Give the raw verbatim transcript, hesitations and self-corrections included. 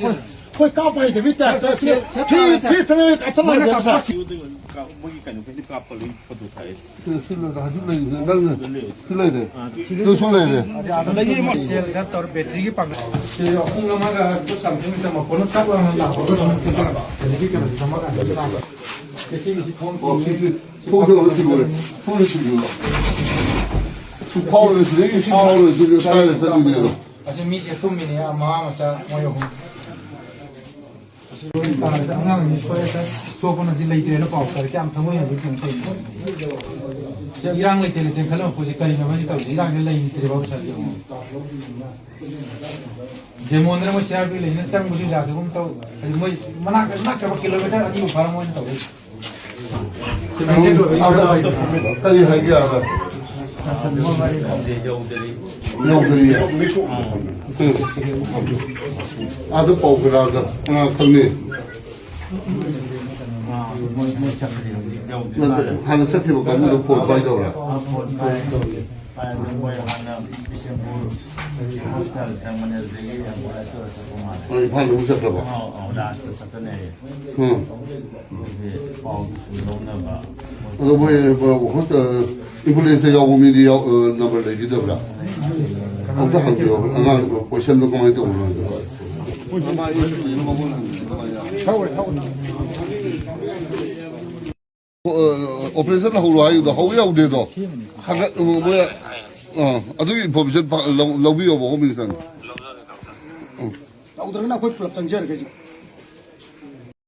ꯑꯩꯈꯣꯏ ꯀꯥꯞꯄ ꯍꯩꯇꯕꯩ ꯇꯥꯏꯞꯇ ꯁꯤ ꯐ꯭ꯔꯤ ꯐ꯭ꯔꯤ ꯐ꯭ꯔꯤ ꯀꯥꯞꯊꯠꯂꯛꯑꯒꯦ ꯁꯥꯔ꯫ ꯃꯣꯏꯒꯤ ꯀꯩꯅꯣ ꯈꯩꯗꯤ ꯀꯥꯞꯄ ꯂꯣꯏ ꯐꯣꯇꯣ ꯊꯥꯏ꯫ ꯁꯤ ꯂꯩꯔꯦ, ꯍꯧꯖꯤꯛ ꯂꯩꯔꯤꯁꯦ ꯅꯪꯅ ꯁꯤ ꯂꯩꯔꯦ꯫ ꯁꯤꯁꯨ ꯂꯩꯔꯦ꯫ ꯑꯗꯒꯤ ꯁꯦꯜ ꯁꯠ ꯇꯧꯔ ꯕꯦꯇ꯭ꯔꯤꯒꯤ ꯄꯥꯡꯒꯜ꯫ ꯁꯤ ꯄꯨꯡ ꯑꯃꯒ ꯁꯝꯊꯤꯡ ꯃꯈꯣꯟꯅ ꯇꯛ ꯂꯥꯎꯅ ꯂꯥꯛꯄꯒ ꯑꯗꯨꯝ ꯑꯗꯒꯤ ꯀꯩꯅꯣꯁꯦ ꯆꯃꯛ ꯀꯥꯟꯗ ꯂꯥꯛꯄ꯫ ꯁꯤ ꯁꯤ ꯊꯣꯡꯁꯦ ꯑꯃꯨꯛ ꯊꯤꯡꯉꯨꯔꯦ꯫ ꯊꯣꯡꯁꯦ ꯊꯤꯡꯉꯨꯔꯣ꯫ ꯁꯤ ꯐꯥꯎꯔꯦ, ꯁꯤꯗꯒꯤ ꯁꯤ ꯐꯥꯎꯔꯦ, ꯁꯤꯗꯤ ꯀꯥꯏꯗ ꯆꯠꯂꯨꯅꯦꯕ? ꯑꯁꯤ ꯃꯤꯁꯦ ꯇꯨꯝꯃꯤꯅꯦ, ꯃꯃꯥ ꯃꯆꯥ ꯃꯣꯏ ꯑꯍꯨꯝ꯫ ꯑꯁꯤ ꯂꯣꯏ ꯇꯥꯔꯦ꯫ ꯑꯉꯥꯡꯁꯤ ꯁꯣꯛꯑꯦ ꯁꯥꯔ, ꯁꯣꯛꯄꯅ ꯁꯤ ꯂꯩꯇ꯭ꯔꯦꯅ ꯄꯥꯎ ꯇꯥꯔꯦ꯫ ꯀꯌꯥꯝ ꯊꯃꯣꯏ ꯍꯧꯖꯤꯛ ꯀꯩꯅꯣ ꯇꯧꯔꯤꯅꯣ? ꯁꯤ ꯏꯔꯥꯡ ꯂꯩꯇꯦ ꯂꯩꯇꯦ ꯈꯜꯂꯝꯕ ꯄꯣꯠꯁꯦ ꯀꯔꯤꯅꯣ ꯃꯣꯏꯁꯤ ꯇꯧꯔꯤꯁꯦ? ꯏꯔꯥꯡꯁꯦ ꯂꯩꯇ꯭ꯔꯦꯕ ꯁꯥꯔ, ꯁꯤ ꯑꯃꯨꯛ꯫ ꯖꯦꯃꯣꯟꯗꯅ ꯃꯣꯏ ꯁꯤ ꯑꯥꯔ ꯄꯤ ꯂꯩꯅ ꯆꯪꯕꯁꯨ ꯌꯥꯗꯒꯨꯝ ꯇꯧ꯫ ꯍꯥꯏꯗꯤ ꯃꯣꯏ ꯃꯅꯥꯛꯇ ꯅꯛꯇꯕ ꯀꯤꯂꯣꯃꯤꯇꯔ ꯑꯅꯤꯃꯨꯛ ꯐꯥꯔꯝꯃꯣꯏꯅ ꯇꯧꯔꯤꯁꯦ꯫ ꯀꯔꯤ ꯍꯥꯏꯒꯦ ꯑꯥꯗ? ꯌꯧꯗ꯭ꯔꯤꯌꯦ꯫ ꯎꯝ꯫ ꯑꯥꯗ ꯄꯥꯎ ꯀꯅꯥꯗ, ꯀꯅꯥ ꯈꯪꯅꯤ? ꯅꯠꯇꯦ, ꯍꯥꯟꯅ ꯆꯠꯈꯤꯕ ꯀꯥꯡꯕꯨꯗꯣ ꯐꯣꯟ ꯄꯥꯏꯗꯧꯔꯥ? ꯃꯣꯏ ꯍꯥꯟꯅ ꯕꯤꯁꯦꯝꯄꯨꯔ ꯍꯣꯁꯄꯤꯇꯥꯜ ꯆꯪꯕꯅꯦ, ꯑꯗꯨꯗꯒꯤ ꯑꯦꯝꯕꯨꯂꯦꯟꯁ ꯇꯧꯔ ꯆꯠꯄ ꯃꯥꯜꯂꯦ꯫ ꯑꯩ ꯏꯝꯐꯥꯜꯗ ꯑꯃꯨꯛ ꯆꯠꯈ꯭ꯔꯕ? ꯑꯧ, ꯑꯧ, ꯂꯥꯁꯇ ꯆꯠꯄꯅꯦ꯫ ꯎꯝ꯫ ꯑꯗꯨꯒꯤ ꯄꯥꯎꯗꯨꯁꯨ ꯂꯧꯅꯕ꯫ ꯑꯗꯣ ꯃꯣꯏ, ꯑ, ꯍꯣꯁ-, ꯑ, ꯑꯦꯝꯕꯨꯂꯦꯟꯁꯇ ꯌꯥꯎꯕ ꯃꯤꯗꯤ ꯌꯥꯎ-, ꯑ, ꯅꯝꯕꯔ ꯂꯩꯕꯤꯗꯕ꯭ꯔꯥ? ꯑꯝꯇ ꯍꯪꯕꯤꯌꯣ꯫ ꯑꯉꯥꯡ ꯄꯣꯖꯤꯁꯟꯗꯣ ꯀꯃꯥꯏꯅ ꯇꯧꯕꯅꯣ ꯍꯥꯏꯕꯗꯣ꯫ ꯑ, ꯑꯣꯄꯔꯦꯁꯟ ꯍꯧꯔꯣ ꯍꯥꯏꯗꯣ ꯍꯧ ꯌꯥꯎꯗꯦꯗꯣ꯫ ꯍꯥꯏꯒꯠ-, ꯃꯣꯏ, ꯑ, ꯑꯗꯨꯒꯤ ꯏꯟꯐꯣꯔꯃꯦꯁꯟ ꯐ-, ꯂꯧ-, ꯂꯧꯕꯤꯌꯣꯕ ꯍꯣꯝ ꯃꯤꯅꯤꯁꯇꯔꯅ꯫ ꯇꯧꯗ꯭ꯔꯒꯅ ꯑꯩꯈꯣꯏ ꯄꯨꯂꯞ ꯆꯪꯖꯔꯒꯦ ꯍꯧꯖꯤꯛ꯫